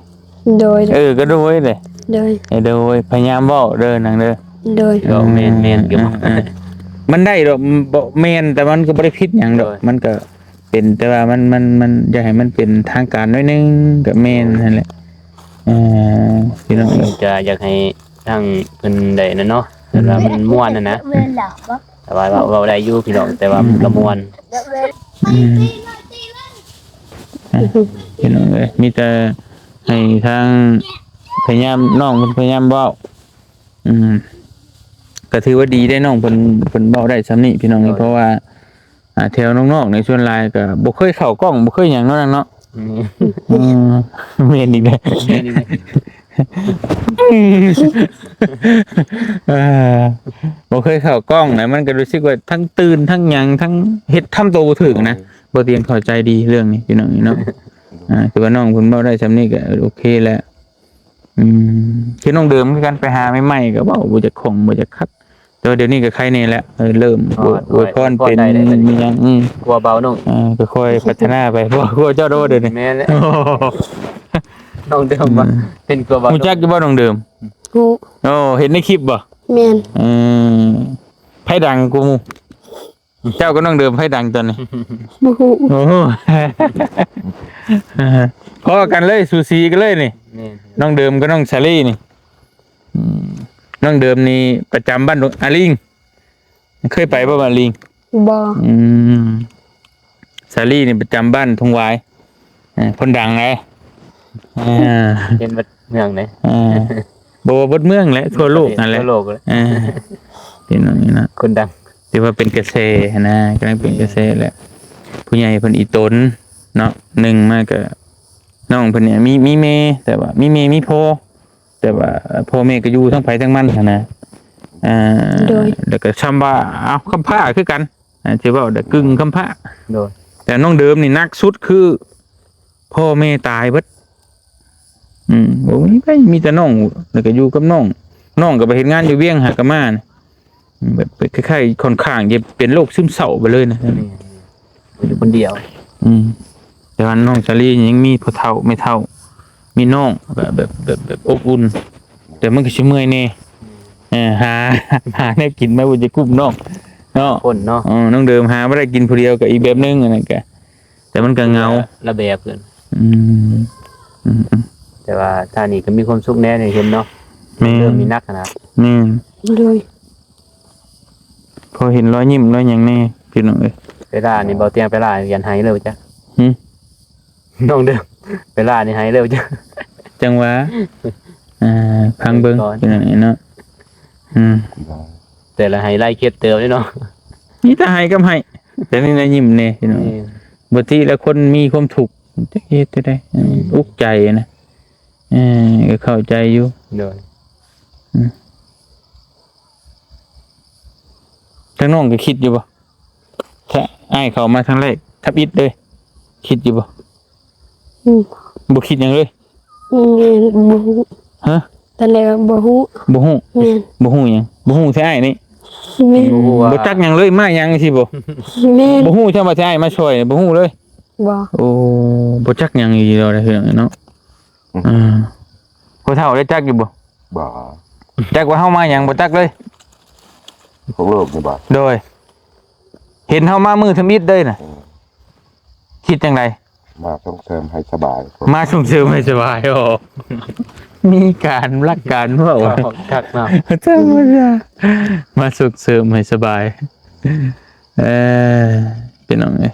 ໂດຍ ເອີ ກໍໂດຍເດ້ ໂດຍ ເອີ ໂດຍ ພະຍາຍາມເວົ້າເດີນາງເດີ ໂດຍ ເວົ້າແມ່ນໆຢູ່ ເອີ ມັນໄດ້ດອກ ບໍ່ແມ່ນ ແຕ່ມັນກໍບໍ່ໄດ້ຜິດຫຍັງດອກ ໂດຍ ມັນກໍ ເປັນ ແຕ່ວ່າມັນ ມັນ ມັນຢາກໃຫ້ມັນເປັນທາງການໜ້ອຍໜຶ່ງ ກໍແມ່ນຫັ້ນແຫຼະ ເອີ ພີ່ນ້ອງເອີຍ ກໍຢາກໃຫ້ທາງເພິ່ນໄດ້ນັ້ນເນາະ ແບບວ່າມັນມ່ວນຫັ້ນນະ ແມ່ນລະບໍ່ ແຕ່ວ່າເວົ້າ ເວົ້າໄດ້ຢູ່ພີ່ນ້ອງ ແຕ່ວ່າມັນກໍມ່ວນ ອືມ ອ່ະ ພີ່ນ້ອງເອີຍ ມີແຕ່ໃຫ້ທາງ ພະຍາຍາມ ນ້ອງເພິ່ນພະຍາຍາມເວົ້າ ອືມ ກໍຖືວ່າດີໄດ໋ ນ້ອງເພິ່ນ ເພິ່ນເວົ້າໄດ້ຊ່ຳນີ້ ພີ່ນ້ອງເອີຍ ໂດຍ ເພາະວ່າ ອ່າ ແຖວນອກໆນີ້ສ່ວນຫຼາຍກໍບໍ່ເຄີຍເຂົ້າກ້ອງ ບໍ່ເຄີຍຫຍັງເນາະນາງເນາະ ອືມ ເອີ ແມ່ນອີກແລ້ວ ແມ່ນອີກແລ້ວ ເອີ ບໍ່ເຄີຍເຂົ້າກ້ອງນະ ມັນກໍຮູ້ສຶກວ່າທັງຕື່ນ ທັງຫຍັງ ທັງເຮັດທຳໂຕບໍ່ຖືກນະ ໂດຍ ບໍ່ຕຽງເຂົ້າໃຈດີເລື່ອງນີ້ ພີ່ນ້ອງເນາະ ອ່າ ຖືວ່ານ້ອງເພິ່ນເວົ້າໄດ້ຊ່ຳນີ້ກໍໂອເຄແລ້ວ. ອືມ ຄືນ້ອງເດີມຄືກັນ ໄປຫາໃໝ່ໆກໍເວົ້າບໍ່ຈັກຄ່ອງ ບໍ່ຈັກຄັກ ແຕ່ວ່າດຽວນີ້ກໍໄຄແດ່ແລ້ວ ເອີ ເລີ່ມ ອວຍ ອວຍພອນເປັນ ອວຍພອນໄດ້ແລ້ວ ມີຫຍັງ ອືມ ກົວເບົານ້ອງ ເອີ ກໍຄ່ອຍພັດທະນາໄປ ເພາະວ່າກົວເຈົ້າໂດດດຽວນີ້ ແມ່ນແລ້ວ ນ້ອງເດີມວ່າ ອືມ ເປັນກົວເບົາ ຮູ້ຈັກຢູ່ບໍ່ນ້ອງເດີມ? ຮູ້ ໂອ້ ເຫັນໃນຄລິບບໍ່? ແມ່ນ ເອີ ໃຜດັງກວ່າໝູ່? ເຈົ້າກັບນ້ອງເດີມໃຜດັງຕອນນີ້? ບໍ່ຮູ້ ໂອ້ໂຫ ພໍ້ກັນເລີຍ ສູສີກັນເລີຍນີ້ ແມ່ນ ນ້ອງເດີມກັບນ້ອງສາລີນີ້ ອືມ ນ້ອງເດີມນີ້ປະຈຳບ້ານອາລີງ ເຄີຍໄປບໍ່ບ້ານອາລີງ? ບໍ່ ອືມ ສາລີນີ້ປະຈຳບ້ານທົ່ງຫວາຍ ເອີ ຄົນດັງເດ້ ເອີ ເຫັນເບິດເມືອງເດ້ ເອີ ບໍ່ວ່າເບິດເມືອງແຫຼະ ທົ່ວໂລກຫັ້ນແຫຼະ ທົ່ວໂລກແຫຼະ ເອີ ເປັນແນວນີ້ນະ ຄົນດັງ ຖືວ່າເປັນກະແສຫັ້ນນະ ກຳລັງເປັນກະແສແຫຼະ ຜູ້ໃຫຍ່ເພິ່ນອີ່ຕົນເນາະ ໜຶ່ງມາກະ ນ້ອງເພິ່ນນີ້ມີ ມີແມ່ ແຕ່ວ່າມີແມ່ມີພໍ່ ແຕ່ວ່າພໍ່ແມ່ກໍຢູ່ທາງໃຜທາງມັນຫັ້ນນະ ອ່າ ໂດຍ ແລ້ວກໍຊ່ຳວ່າ ເອົ້າ ກຳພ້າຄືກັນ ອ່າ ຊິເວົ້າໄດ້ກຶ່ງກຳພ້າ ໂດຍ ແຕ່ນ້ອງເດີມນີ້ໜັກສຸດຄືພໍ່ແມ່ຕາຍເບິດ ອືມ ບໍ່ມີໃຜ ມີແຕ່ນ້ອງ ແລ້ວກໍຢູ່ກັບນ້ອງ ນ້ອງກໍໄປເຮັດງານຢູ່ວຽງ ຫາກໍມາ ແບບຄ້າຍໆ ຂ້ອນຂ້າງຈະເປັນໂລກຊຶມເສົ້າໄປເລີຍນະ ແມ່ນ ຢູ່ຄົນດຽວ ອືມ ແຕ່ວ່ານ້ອງສາລີຍັງມີພໍ່ເຖົ້າແມ່ເຖົ້າ ມີນ້ອງ ແບບ ແບບ ແບບ ແບບອົບອຸ່ນ ແຕ່ມັນກໍຊິເມື່ອຍແດ່ ເອີ ຫາ ຫາແນວກິນມາບໍ່ຈະກຸ້ມນ້ອງເນາະ ຄົນເນາະ ເອີ ນ້ອງເດີມຫາບໍ່ໄດ້ກິນຜູ້ດຽວກໍອີກແບບໜຶ່ງ ອັນນັ້ນກໍ ແຕ່ມັນກໍເຫງົາ ລະແບບເພິ່ນ ອືມ ອືມໆ ແຕ່ວ່າທ່ານນີ້ກໍມີຄວາມສຸກແດ່ໄດ້ເຫັນເນາະ ແມ່ນ ເລີ່ມມີໜັກຫັ້ນນະ ແມ່ນ ໂດຍ ພໍເຫັນລອຍຍິ້ມລອຍຫຍັງແດ່ພີ່ນ້ອງເອີຍ ເວລານີ້ເບົາຕຽງໄປລາວຍັນໄຫ້ເລີຍບໍ່ຈັກ ຫື ນ້ອງເດີມ ໄປລາວນີ້ໄຫ້ເລີຍບໍ່ຈັກ ຈັ່ງວ່າ ອ່າ ຟັງເບິ່ງ ເປັນຈັ່ງໃດເນາະ ອືມ ແຕ່ລະໄຫ້ຫຼາຍເຂດເຕີບເດ້ເນາະ ມີແຕ່ໄຫ້ກັບໄຫ້ ແຕ່ນີ້ນະຍິ້ມແດ່ພີ່ນ້ອງ ແມ່ນ ບໍ່ຕິລະຄົນມີຄວາມທຸກ ຈັກເຮັດຈັ່ງໃດ ອືມ ອຸກໃຈນະ ເອີ ກໍເຂົ້າໃຈຢູ່ ໂດຍ ອືມ ທາງນ້ອງກໍຄິດຢູ່ບໍ່? ຖ້າອ້າຍເຂົ້າມາຄັ້ງແລກ ທຳອິດເລີຍ ຄິດຢູ່ບໍ່? ອືມ ບໍ່ຄິດຫຍັງເລີຍ? ແມ່ນ ບໍ່ຮູ້ ຮະ? ຕອນແລກບໍ່ຮູ້ ບໍ່ຮູ້ ແມ່ນ ບໍ່ຮູ້ຫຍັງ? ບໍ່ຮູ້ແທ້ອ້າຍນີ້ ແມ່ນ ບໍ່ຮູ້ວ່າ ບໍ່ຈັກຫຍັງເລີຍ ມາຫຍັງຊີ້ບໍ່? ແມ່ນ ບໍ່ຮູ້ຊ້ຳວ່າແທ້ອ້າຍມາຊ່ອຍ ບໍ່ຮູ້ເລີຍ ບໍ່ ໂອ້ ບໍ່ຈັກຫຍັງອີ່ຫຼີດອກເນາະ ອືມ ອ່າ ຜູ້ເຖົ້າໄດ້ຈັກຢູ່ບໍ່? ບໍ່ ຈັກວ່າເຮົາມາຫຍັງ ບໍ່ຈັກເລີຍ ຂອງໂລກນີ້ບໍ່? ໂດຍ ເຫັນເຮົາມາມື້ທຳອິດເລີຍນະ ອືມ ຄິດຈັ່ງໃດ? ມາສົ່ງເສີມໃຫ້ສະບາຍ ມາສົ່ງເສີມໃຫ້ສະບາຍ ໂອ້ ມີການລັກການເວົ້າ ຄັກເນາະ ທຳມະດາ ມາສົ່ງເສີມໃຫ້ສະບາຍ ເອີ ພີ່ນ້ອງເອີຍ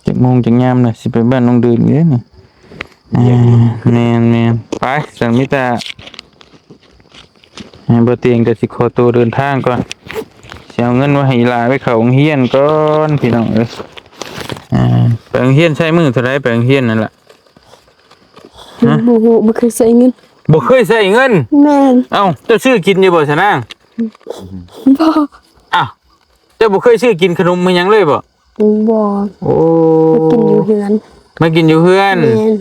ຈັກໂມງຈັກຍາມລະ ຊິໄປບ້ານນ້ອງເດີມອີກເດ້ນີ້ ແມ່ນໆ ໄປ ຊັ້ນມີແຕ່ ໃຫ້ບໍ່ຕຽງກໍຊິຂໍໂຕເດີນທາງກ່ອນ ຊິເອົາເງິນມາໃຫ້ອີ່ຫຼ້າໄປເຂົ້າໂຮງຮຽນກ່ອນ ພີ່ນ້ອງເອີຍ ອ່າ ໄປໂຮງຮຽນໃຊ້ມື້ເທົ່າໃດ ໄປໂຮງຮຽນນັ້ນລະ? ຮະ? ບໍ່ຮູ້ ບໍ່ເຄີຍໃຊ້ເງິນ ບໍ່ເຄີຍໃຊ້ເງິນ? ແມ່ນ ເອົ້າ ເຈົ້າຊື້ກິນຢູ່ບໍ່ຊະນາງ? ບໍ່ ອ້າວ ເຈົ້າບໍ່ເຄີຍຊື້ກິນຂະໜົມອີ່ຫຍັງເລີຍບໍ່? ບໍ່ ໂອ້ ມາກິນຢູ່ເຮືອນ ມາກິນຢູ່ເຮືອນ ແມ່ນ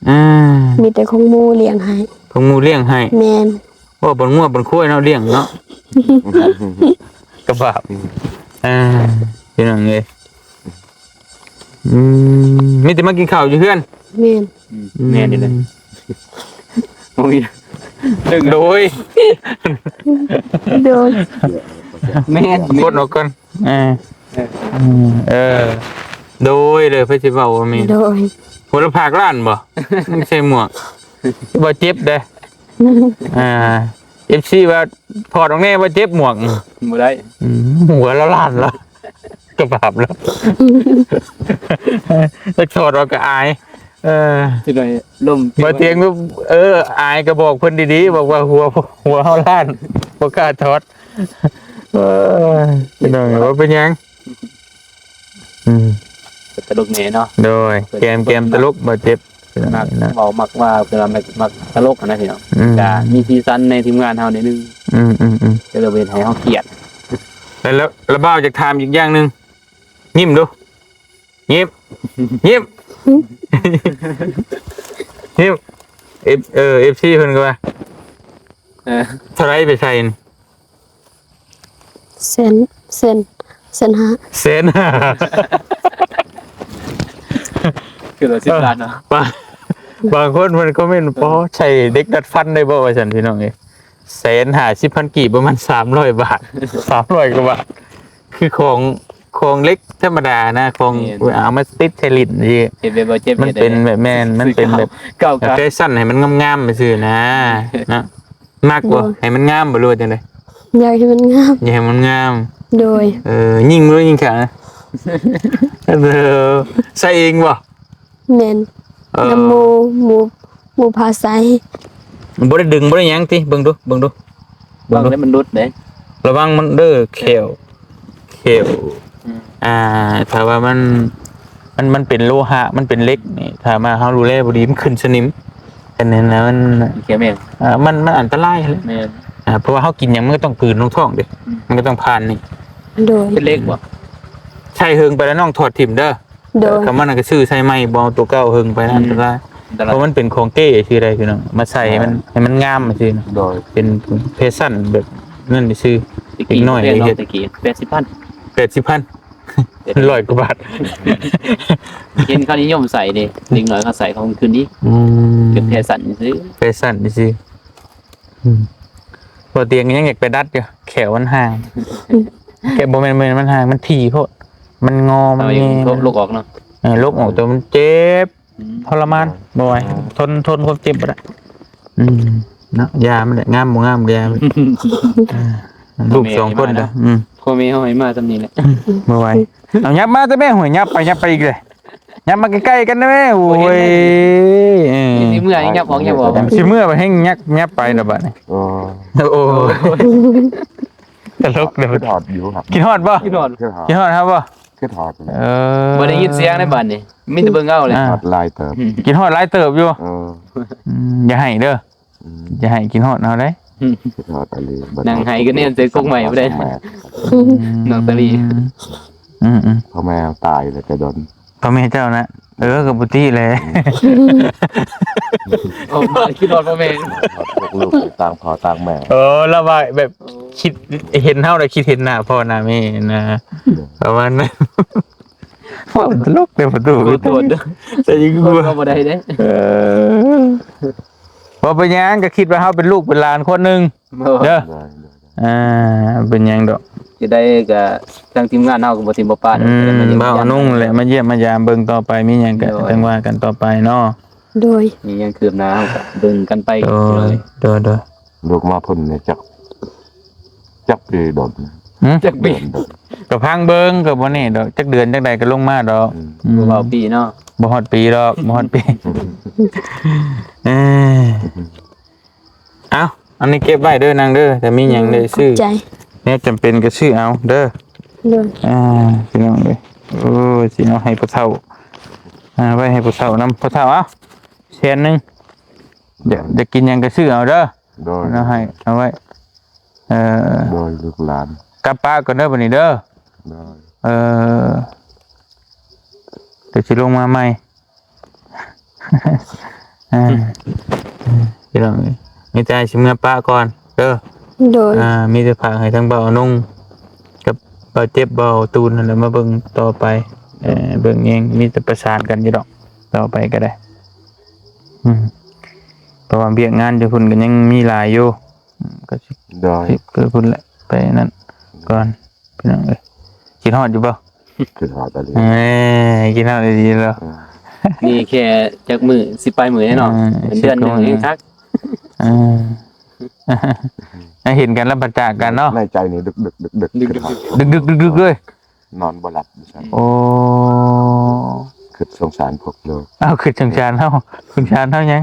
ອ່າ ມີແຕ່ຂອງໝູ່ລ້ຽງໃຫ້ ຂອງໝູ່ລ້ຽງໃຫ້ ແມ່ນ ໂອ້ ເປັນງົວເປັນຄວາຍເນາະ ລ້ຽງເນາະ ກະບາບ ອ່າ ພີ່ນ້ອງເອີຍ ອືມ ມີແຕ່ມາກິນເຂົ້າຢູ່ເຮືອນ ແມ່ນ ອືມ ແມ່ນນີ້ແຫຼະ ອືມ ໂດຍ ໂດຍ ແມ່ນ ກົດອອກກ່ອນ ເອີ ເອີ ອືມ ເອີ ໂດຍ ເດີ ໃຜຊິເວົ້າວ່າແມ່ນ ໂດຍ ຫົວລະພາກລ້ານບໍ່? ມັນໃສ່ໝວກ ບໍ່ເຈັບເດ້ ອ່າ ເອັຟຊີ ວ່າຖອດອອກແດ່ ບໍ່ເຈັບໝວກ ບໍ່ໄດ້ ອືມ ຫົວລະລ້ານລະ ກະບາບລະ ຈັກຖອດອອກກະອາຍ ເອີ ຊິໄດ້ລົມ ບໍ່ຕຽງ ເອີ ອາຍກະບອກເພິ່ນດີໆ ບອກວ່າຫົວ ຫົວເຮົາລ້ານ ບໍ່ກ້າຖອດ ເອີຍ ພີ່ນ້ອງ ບໍ່ເປັນຫຍັງ ອືມ ຕະຫຼົກແດ່ເນາະ ໂດຍ ແກມ ແກມຕະຫຼົກ ບໍ່ເຈັບ ມັກເວົ້າ ມັກວ່າ ເວລາມັກ ມັກຕະຫຼົກຫັ້ນນະພີ່ນ້ອງ ອືມ ກະມີສີສັນໃນທີມງານເຮົາໜ້ອຍໜຶ່ງ ອືມໆໆ ກະເລີຍບໍ່ເຮັດໃຫ້ເຮົາຄຽດ ແລ້ວ ແລ້ວ ແລ້ວບ່າວຢາກຖາມອີກຢ່າງໜຶ່ງ ຍິ້ມດູ ຍິ້ມ ຍິ້ມ ຍິ້ມ ເອັຟ ເອີ ເອັຟຊີ ເພິ່ນກະວ່າ ເອີ ເທົ່າໃດໄປໃສ່ນີ້? ແສນ ແສນ ແສນຫ້າ ແສນຫ້າ ຄືລະສິບລ້ານເນາະ ບາງ ບາງຄົນເພິ່ນຄອມເມັນ ເອີ ພໍໃຊ້ເຫຼັກດັດຟັນໄດ້ບໍ່ ວ່າຊັ້ນ ພີ່ນ້ອງເອີຍ ແສນຫ້າສິບພັນກີບ ປະມານສາມຮ້ອຍບາດ ສາມຮ້ອຍກວ່າບາດ ຄືຂອງ ຂອງເຫຼັກທຳມະດານະ ຂອງ ແມ່ນ ເອົາມາຕິດໃສ່ຫຼິ້ນຊີ້ ເຮັດແບບບໍ່ເຈັບ ມັນເປັນແບບ ແມ່ນ ມັນເປັນແບບ ເກົ່າໆ ແຟຊັນໃຫ້ມັນງາມໆຊື່ນະ ເນາະ ມັກບໍ່ ໂດຍ ໃຫ້ມັນງາມບໍ່ ຫຼືວ່າຈັ່ງໃດ? ຢາກໃຫ້ມັນງາມ ຢາກໃຫ້ມັນງາມ ໂດຍ ເອີ ຍິງບໍ່ຍິງຂາ ເອີ ໃສ່ເອງບໍ່? ແມ່ນ ເອີ ນຳໝູ່ ໝູ່ ໝູ່ພາໃສ່ ບໍ່ໄດ້ດຶງ ບໍ່ໄດ້ຫຍັງຕິ ເບິ່ງດູ ເບິ່ງດູ ເບິ່ງດູ ລະວັງມັນຫຼຸດເດ້ ລະວັງມັນເດີ ແຂ້ວ ແຂ້ວ ອືມ ອ່າ ຖ້າວ່າມັນ ມັນ ມັນເປັນໂລຫະ ມັນເປັນເຫຼັກນີ້ ຖ້າວ່າເຮົາດູແລບໍ່ດີ ມັນຂຶ້ນສະໜິມ ອັນນັ້ນນະ ມັນ ແມ່ນ ອ່າ ມັນ ມັນອັນຕະລາຍຫັ້ນແຫຼະ ແມ່ນ ອ່າ ເພາະວ່າເຮົາກິນຫຍັງມັນກະຕ້ອງກືນລົງທ້ອງເດ້ ອືມ ມັນກະຕ້ອງຜ່ານນີ້ ໂດຍ ເປັນເຫຼັກບໍ່? ໃຊ້ເຫິງໄປແລ້ວນ້ອງຖອດຖິ້ມເດີ ໂດຍ ຄັນມັນກະຊື້ໃສ່ໃໝ່ ບໍ່ເອົາໂຕເກົ່າເຫິງໄປ ອືມ ອັນຕະລາຍ ອັນຕະລາຍ ເພາະມັນເປັນຂອງເກ້ຊື່ໄດ໋ພີ່ນ້ອງ ມາໃສ່ໃຫ້ມັນ ໃຫ້ມັນງາມຊື່ນະ ໂດຍ ເປັນແຟຊັນແບບນັ້ນຊື່ ເດັກນ້ອຍເຮັດ ແປດສິບພັນ ແປດສິບພັນ ຮ້ອຍກວ່າບາດ ເຫັນເຂົານິຍົມໃສ່ເດ້ ເດັກນ້ອຍເຂົາໃສ່ຂອງຄືນນີ້ ອືມ ເປັນແຟຊັນຊື່ ແຟຊັນຊື່ ອືມ ບໍ່ຕຽງຍັງຢາກໄປດັດຢູ່ ແຂ້ວມັນຫ່າງ ແຂ້ວ ບໍ່ແມ່ນ ບໍ່ແມ່ນມັນຫ່າງ ມັນຖີ່ໂພດ ມັນງໍ ມັນແງ່ ເອົາ ລົກອອກເນາະ ເອີ ລົກອອກ ແຕ່ມັນເຈັບ ອືມ ທໍລະມານ ບໍ່ໄຫວ ທົນ ທົນຄວາມເຈັບບໍ່ໄດ້ ອືມ ເນາະ ຢາມັນແຫຼະ ງາມບໍ່ງາມກະຢາມັນ ອ່າ ລູກສອງຄົນເດີ ອືມ ພໍ່ແມ່ເຮົາໃຫ້ມາຊ່ຳນີ້ແຫຼະ ບໍ່ໄຫວ ເອົາ ຫຍັບມາແຕ່ແມ່ ໂຫຍ ຫຍັບໄປ ຫຍັບໄປອີກເລີຍ ຫຍັບມາໃກ້ໆກັນແດ່ແມ່ ໂອ້ຍ ເອີ ຊິເມື່ອຍັບອອກ ຫຍັບອອກ ຊິເມື່ອບາດແຮ່ງຫຍັບ ຫຍັບໄປລະບາດນີ້ ໂອ້ ໂອ້ຍ ຕະຫຼົກເດີ ຄິດຮອດຢູ່ ຄິດຮອດບໍ່? ຄິດຮອດ ຄິດຮອດເຮົາບໍ່? ຄິດຮອດ ເອີ ບໍ່ໄດ້ຍິນສຽງໃນບາດນີ້ ມີແຕ່ເບິ່ງເອົາເລີຍ ອ່າ ຄິດຮອດຫຼາຍເຕີບ ອືມ ຄິດຮອດຫຼາຍເຕີບຢູ່ ເອີ ອືມ ຢ່າໄຫ້ເດີ ອືມ ຢ່າໃຫ້ຄິດຮອດເຮົາເດ້ ອືມ ຄິດຮອດອີ່ຫຼີ ນັ່ງໄຫ້ກະແນມໃສ່ກົກໄມ້ບໍ່ໄດ້ ອືມ ນ້ອງຕາລີ ອືມໆ ພໍ່ແມ່ເຮົາຕາຍແລ້ວແຕ່ດົນ ພໍ່ແມ່ເຈົ້ານະ ເອີ ກະບໍ່ຕິແຫຼະ ອືມ ເອົາມາຄິດຮອດພໍ່ແມ່ ພວກລູກຕ່າງພໍ່ຕ່າງແມ່ ເອີ ລະວ່າແບບ ໂອ້ ຄິດເຫັນເຮົາລະຄິດເຫັນໜ້າພໍ່ໜ້າແມ່ນະ ອືມ ປະມານນັ້ນ ເວົ້າຕະຫຼົກເດ້ປະຕູ ຂໍໂທດເດີ ແຕ່ຍັງ ເວົ້າບໍ່ໄດ້ເດ້ ເອີ ບໍ່ເປັນຫຍັງ ກະຄິດວ່າເຮົາເປັນລູກເປັນຫຼານຄົນໜຶ່ງ ໂດຍ ເດີ ໂດຍ ໂດຍ ອ່າ ເປັນຫຍັງດອກ ຊິໄດ້ກະທາງທີມງານເຮົາກະບໍ່ຖິ້ມບໍ່ປະ ອືມ ມາຢ້ຽມ ບ່າວອະນຸງແຫຼະ ມາຢ້ຽມມາຢາມເບິ່ງຕໍ່ໄປ ມີຫຍັງກະ ໂດຍ ຈັ່ງວ່າກັນຕໍ່ໄປເນາະ ໂດຍ ມີຫຍັງຄືບໜ້າເຮົາກະເບິ່ງກັນໄປ ໂດຍ ໂດຍ ໂດຍ ລູກມາພຸ້ນນີ້ຈັກ ຈັກປີດົນ ຫື? ຈັກປີ ໂດນ ກະຟັງເບິ່ງ ກະບໍ່ແນ່ດອກ ຈັກເດືອນຈັ່ງໃດກະລົງມາດອກ ອືມ ອືມ ບໍ່ເວົ້າປີເນາະ ບໍ່ຮອດປີດອກ ບໍ່ຮອດປີ ເອີ ເອົ້າ ອັນນີ້ເກັບໄວ້ເດີນາງເດີ ຖ້າມີຫຍັງໄດ້ຊື້ ຂອບໃຈ ແນວຈຳເປັນກະຊື້ເອົາເດີ ໂດຍ ອ່າ ພີ່ນ້ອງເອີຍ ໂອ້ຍ ຊິເອົາໃຫ້ພໍ່ເຖົ້າ ອ່າ ໄວ້ໃຫ້ພໍ່ເຖົ້ານຳ ພໍ່ເຖົ້າ ເອົາ ແສນໜຶ່ງ ຢາກ ຢາກກິນຫຍັງກະຊື້ເອົາເດີ ໂດຍ ເອົາໃຫ້ ເອົາໄວ້ ເອີ ໂດຍ ລູກຫຼານ ກັບປ້າກ່ອນເດີ ບາດນີ້ເດີ ໂດຍ ເອີ ດຽວຊິລົງມາໃໝ່ ໂດຍ ອ່າ ພີ່ນ້ອງເອີຍ ມີແຕ່ຊິເມືອປະກ່ອນເດີ. ໂດຍ ອ່າ ມີແຕ່ຝາກໃຫ້ທາງບ່າວອານົງກັບບ່າວເຈັບ ບ່າວຕູນຫັ້ນແຫຼະ ມາເບິ່ງຕໍ່ໄປ ເອີ ເບິ່ງແຍງ ມີແຕ່ປະສານກັນຢູ່ດອກ ຕໍ່ໄປກໍໄດ້. ອືມ ເພາະວ່າວຽກງານຢູ່ພຸ້ນກໍຍັງມີຫຼາຍຢູ່ ອືມ ກໍຊິ ໂດຍ ຊິໄປພຸ້ນແຫຼະ ໄປນັ້ນກ່ອນ ພີ່ນ້ອງເອີຍ. ຄິດຮອດຢູ່ບໍ່? ຄິດຮອດອີ່ຫຼີ. ເອີ ຄິດຮອດອີ່ຫຼີເນາະ. ອືມ ນີ້ແຄ່ຈັກມື້ ສິບປາຍມື້ເນາະ. ເອີ ເປັນເດືອນໜຶ່ງຍັງຄັກ. ເອີ ໃຫ້ເຫັນກັນແລ້ວພັດຈາກກັນເນາະ. ໃນໃຈນີ້ດຶກໆໆໆ ຄິດຮອດ ດຶກໆໆໆເລີຍ. ນອນບໍ່ຫຼັບຊັ້ນ. ໂອ້ ຄິດສົງສານພວກລູກ. ອ້າວ ຄິດສົງສານເຮົາ ສົງສານເຮົາຫຍັງ?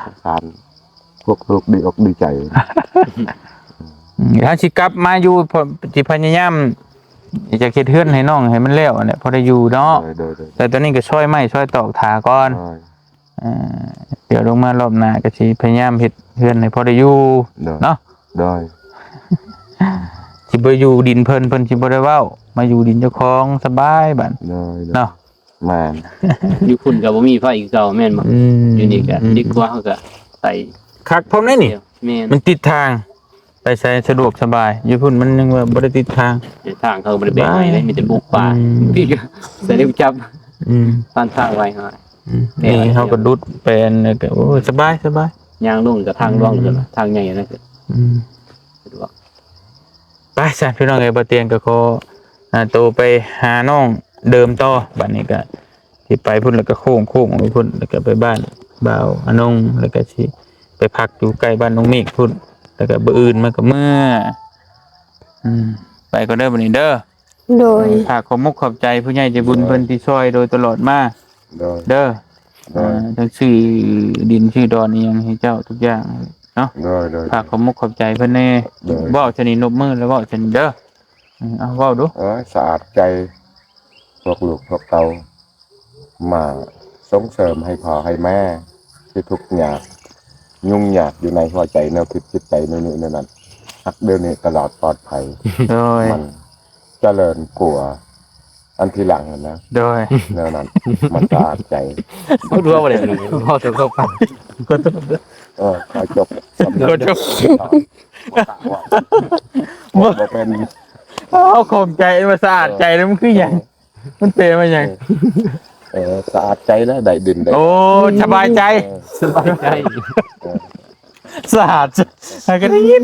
ສົງສານພວກລູກດີອົກດີໃຈ. ອືມ ເຮົາຊິກັບມາຢູ່ ຊິພະຍາຍາມ ຢາກເຮັດເຮືອນໃຫ້ນ້ອງໃຫ້ມັນແລ້ວຫັ້ນແຫຼະ ພໍໄດ້ຢູ່ເນາະ. ໂດຍໆໆ ແຕ່ຕອນນີ້ກໍຊອຍໄມ້ຊອຍຕອກຖ້າກ່ອນ. ໂດຍ ເອີ ດຽວລົງມາລອບໜ້າກໍຊິພະຍາຍາມເຮັດເຮືອນໃຫ້ພໍໄດ້ຢູ່ ໂດຍ ເນາະ. ໂດຍ ຊິໄປຢູ່ດິນເພິ່ນ ເພິ່ນຊິບໍ່ໄດ້ເວົ້າ ມາຢູ່ດິນເຈົ້າຂອງສະບາຍບາດ. ໂດຍໆ ເນາະ. ແມ່ນ ຢູ່ພຸ້ນກໍບໍ່ມີໄຟຄືເກົ່າແມ່ນບໍ່? ອືມ ຢູ່ນີ້ກໍ ອືມ ດີກວ່າ ເຮົາກໍໃສ່ ຄັກພ້ອມໄດ໋ນີ້. ແມ່ນ ມັນຕິດທາງ ໄປໃສສະດວກສະບາຍ. ຢູ່ພຸ້ນມັນຍັງວ່າບໍ່ໄດ້ຕິດທາງ ທາງເຂົາບໍ່ໄດ້ແບ່ງໃຫ້ເລີຍ ມີແຕ່ບຸກປ່າ. ອືມ ພີ່ກໍໃສ່ເລັບຈັບ. ອືມ ຜ່ານທາງໄວ້ໃຫ້. ອືມ ແລ້ວນີ້ເຮົາກໍດຸດໄປອັນນັ້ນກໍ ໂອ້ຍ ສະບາຍ ສະບາຍ. ຍ່າງລົງກໍທາງຫຼວງ ອືມ ທາງໃຫຍ່ນັ້ນ. ອືມ ສະດວກ. ໄປຊັ້ນພີ່ນ້ອງເອີຍ ບ່າວຕຽງກໍຂໍ ອ່າ ໂຕໄປຫານ້ອງເດີມຕໍ່. ບາດນີ້ກໍຊິໄປພຸ້ນ ແລ້ວກໍໂຄ້ງໆໄປພຸ້ນ ແລ້ວກໍໄປບ້ານບ່າວອານົງ ແລ້ວກໍຊິໄປພັກຢູ່ໃກ້ບ້ານນ້ອງເມກພຸ້ນ ແລ້ວກໍມື້ອື່ນມາກໍເມືອ. ອືມ ໄປກ່ອນເດີບາດນີ້ເດີ. ໂດຍ ຝາກຂອບມຸກຂອບໃຈຜູ້ໃຫຍ່ໃຈບຸນ ໂດຍ ເພິ່ນທີ່ຊ່ອຍໂດຍຕະຫຼອດມາ. ໂດຍ ເດີ ໂດຍ ອ່າ ທັງຊື້ດິນຊື້ດອນອີ່ຫຍັງໃຫ້ເຈົ້າທຸກຢ່າງເນາະ. ໂດຍ ໂດຍ ຝາກຂອບມຸກຂອບໃຈເພິ່ນແດ່. ໂດຍ ເວົ້າຊະນີ້ ນົບມືແລ້ວເວົ້າຊະນີ້ເດີ. ເອີ ເອົາເວົ້າດູ. ເອີ ສະອາດໃຈພວກລູກພວກເຕົ້າ ມາສົ່ງເສີມໃຫ້ພໍ່ໃຫ້ແມ່ທີ່ທຸກຍາກ ຫຍຸ້ງຍາກຢູ່ໃນຫົວໃຈ ແນວຄິດຈິດໃຈແນວນີ້ແນວນັ້ນ ຮັກດຽວນີ້ຕະຫຼອດປອດໄພ. ໂດຍ ມັນຈະເລີນກວ່າອັນທີຫຼັງຫັ້ນນະ. ໂດຍ ແນວນັ້ນ ມັນສະອາດໃຈ. ບໍ່ຮູ້ວ່າໄດ້ ເວົ້າເຖິງຄວາມຝັນ. ເອີ ຂໍຈົບ ຂໍຈົບ ບໍ່ເປັນ. ເອົາ ຂອງໃຈວ່າສະອາດໃຈ ເອີ ແລ້ວມັນຄືຫຍັງ? ມັນແປວ່າຫຍັງ? ເອີ ເອີ ສະອາດໃຈແລ້ວ ໄດ້ດິນໄດ້. ໂອ້ ສະບາຍໃຈ ເອີ ສະບາຍໃຈ. ເອີ ສະອາດໃຈ ໃຜກໍໄດ້ຍິນ.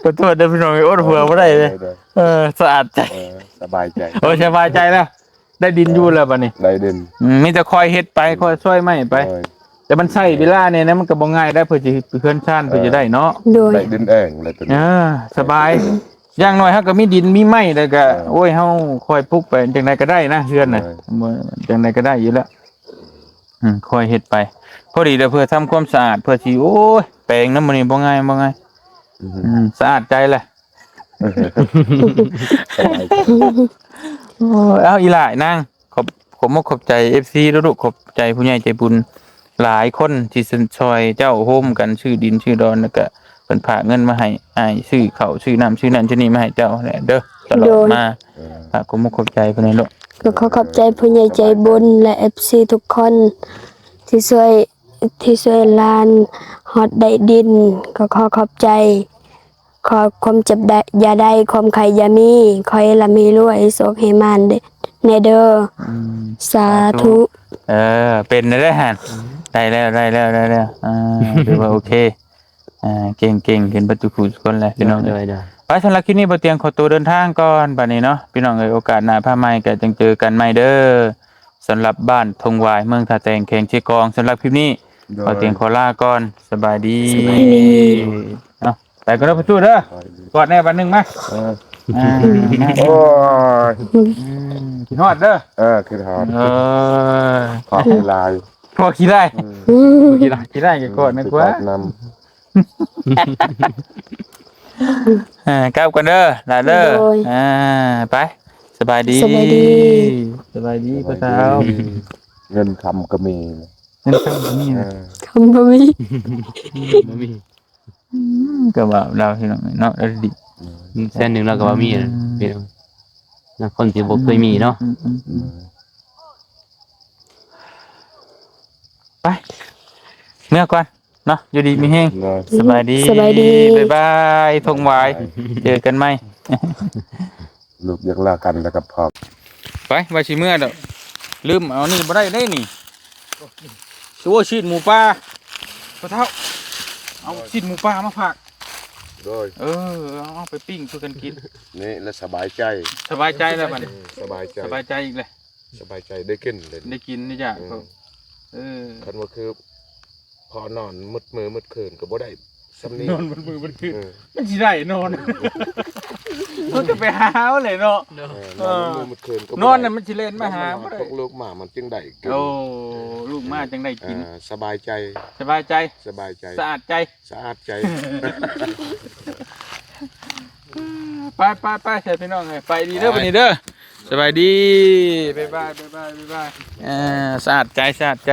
ຂໍໂທດເດີພີ່ນ້ອງ ອົດຫົວບໍ່ໄດ້ເລີຍ. ໂດຍໆ ເອີ ສະອາດໃຈ ເອີ ສະບາຍໃຈ. ໂອ້ ສະບາຍໃຈແລ້ວ ໄດ້ດິນຢູ່ແລ້ວບາດນີ້. ໄດ້ດິນ. ອືມ ມີແຕ່ຄອຍເຮັດໄປ ອືມ ຄອຍຊ່ອຍໄມ້ໄປ. ໂດຍ ແຕ່ມັນໃຊ້ເວລາແດ່ນະ ມັນກໍບໍ່ງ່າຍໄດ໋ ເພື່ອຊິເຮືອນຊານ ເອີ ເພື່ອຊິໄດ້ເນາະ. ໂດຍ ໄດ້ດິນເອງແລ້ວຕົວນີ້. ເອີ ສະບາຍ. ຢ່າງໜ້ອຍເຮົາກໍມີດິນມີໄມ້ ແລ້ວກໍ ເອີ ໂອ້ຍ ເຮົາຄ່ອຍປຸກໄປ ຈັ່ງໃດກໍໄດ້ນະ ເຮືອນນະ. ໂດຍ ຈັ່ງໃດກໍໄດ້ຢູ່ແລ້ວ. ອືມ ຄ່ອຍເຮັດໄປ ພໍດີແລ້ວ ເພື່ອທຳຄວາມສະອາດ ເພື່ອຊິ ໂອ້ຍ ແປງນຳມື້ນີ້ບໍ່ງ່າຍ ບໍ່ງ່າຍ. ອືມ ອືມ ສະອາດໃຈແຫຼະ. ສະບາຍໃຈ. ໂອ້ຍ ເອົາ ອີ່ຫຼ້ານາງ ຂອບ ຂອບມົກຂອບໃຈເອັຟຊີເດີລູກ ຂອບໃຈຜູ້ໃຫຍ່ໃຈບຸນຫຼາຍຄົນທີ່ຊ່ອຍເຈົ້າ ໂຮມກັນຊື້ດິນຊື້ດອນ ແລ້ວກະເພິ່ນຝາກເງິນມາໃຫ້ອ້າຍ ຊື້ເຂົ້າຊື້ນ້ຳຊື້ນັ້ນຊື້ນີ້ມາໃຫ້ເຈົ້າແຫຼະເດີ ຕະຫຼອດມາ. ໂດຍ ເອີ ຝາກຂອບມົກຂອບໃຈເພິ່ນແຫຼະລູກ. ກໍຂໍຂອບໃຈຜູ້ໃຫຍ່ໃຈບຸນ ແລະ ເອັຟຊີທຸກຄົນທີ່ຊ່ວຍ ທີ່ຊ່ວຍຫຼານຮອດໄດ້ດິນ ກໍຂໍຂອບໃຈ. ຂໍຄວາມເຈັບໄດ້ ຢ່າໄດ້ ຄວາມໄຂ້ຢ່າມີ ຂໍໃຫ້ລ່ຳໃຫ້ລວຍ ໃຫ້ໂຊກໃຫ້ໝານແດ່ເດີ. ອືມ ສາທຸ ສາທຸ. ເອີ ເປັນແລ້ວເດ້ຫັ້ນ. ອືມ ໄດ້ແລ້ວ ໄດ້ແລ້ວ ໄດ້ແລ້ວ. ອ່າ ຖືວ່າໂອເຄ. ອ່າ ເກັ່ງໆ ຂຶ້ນເບິດທຸກຜູ້ທຸກຄົນແຫຼະພີ່ນ້ອງ. ໂດຍ ໂດຍ ໂດຍ. ໄປ ສຳລັບຄລິບນີ້ ບ່າວຕຽງຂໍຕົວເດີນທາງກ່ອນບາດນີ້ເນາະ ພີ່ນ້ອງເອີຍ. ໂອກາດໜ້າພາໃໝ່ກໍຈັ່ງເຈີກັນໃໝ່ເດີ. ສຳລັບບ້ານທົ່ງຫວາຍ ເມືອງທ່າແຕງ ແຂວງເຊກອງ. ສຳລັບຄລິບນີ້ ໂດຍ ບ່າວຕຽງຂໍລາກ່ອນ. ສະບາຍດີ ສະບາຍດີ. ເອົາ ໄປກ່ອນເດີພໍ່ຕູ້ເດີ. ກອດແນ່ບາດໜຶ່ງມາ. ເອີ ອ່າ ໂອ້ຍ ອືມ ຄິດຮອດເດີ. ເອີ ຄິດຮອດ. ເອີ ພໍຂີ້ລາຍ ພໍຂີ້ລາຍ. ອືມ ຂີ້ລາຍ ຂີ້ລາຍກໍກອດນຳກວ່າ. ອ່າ ກັບກັນເດີຫຼານເດີ. ໂດຍ ອ່າ ໄປ ສະບາຍດີ ສະບາຍດີ ສະບາຍດີພໍ່ເຖົ້າ. ເງິນຄຳກໍມີ ເງິນຄຳກໍມີ. ເອີ ຄຳບໍ່ມີ ບໍ່ມີ. ອືມ ກໍວ່າລາວພີ່ນ້ອງເນາະ ລາວດີ. ອືມ ແສນໜຶ່ງລາວກໍວ່າມີ. ອືມ ພີ່ນ້ອງ ນະ ຄົນທີ່ບໍ່ເຄີຍມີເນາະ. ອືມ ອືມ ອືມ ອືມ. ໄປ ເ ເມືອກ່ອນເນາະ ຢູ່ດີມີແຮງ. ໂດຍ ສະບາຍດີ ສະບາຍດີ ບາຍບາຍ ທົ່ງຫວາຍ ເຈີກັນໃໝ່. ລູກຢາກລາກັນແລ້ວກັບພໍ່. ໄປ ວ່າຊິເມືອດອກ ລືມເອົານີ້ບໍ່ໄດ້ເດ້ນີ້. ໂອ້ ຊີ້ນໝູປ່າ ພໍ່ເຖົ້າ ເອົາຊີ້ນໝູປ່າມາຝາກ. ໂດຍ ເອີ ເອົາໄປປີ້ງສູ່ກັນກິນ ນີ້ລະສະບາຍໃຈ. ສະບາຍໃຈແລ້ວບັດນີ້ ສະບາຍໃຈ ສະບາຍໃຈອີກແລ້ວ. ສະບາຍໃຈ ໄດ້ກິນເລີຍ ໄດ້ກິນນີ້ຈ້ະ. ເອີ ເອີ ຄັນວ່າຄືພໍ່ນອນໝົດມື້ໝົດຄືນກໍບໍ່ໄດ້ສ່ຳນີ້ ນອນໝົດມື້ໝົດຄືນ. ເອີ ມັນຊິໄດ້ນອນ ມັນກໍໄປຫາເອົາແຫຼະເນາະ. ເອີ ນອນໝົດມື້ໝົດຄືນກໍບໍ່ໄດ້ ນອນນະມັນຊິແລ່ນມາຫາບໍ່ໄດ້. ພວກລູກມາມັນຈຶ່ງໄດ້ກິນ. ໂອ້ ລູກມາຈັ່ງໄດ້ກິນ. ເອີ ສະບາຍໃຈ ສະບາຍໃຈ ສະບາຍໃຈ ສະອາດໃຈ ສະອາດໃຈ. ໄປໆໆ ໃສ່ພີ່ນ້ອງເອີຍ ໄປດີເດີ ໄປ ບັດນີ້ເດີ. ສະບາຍດີ ບາຍບາຍ ບາຍບາຍ ບາຍບາຍ. ເອີ ສະອາດໃຈ ສະອາດໃຈ.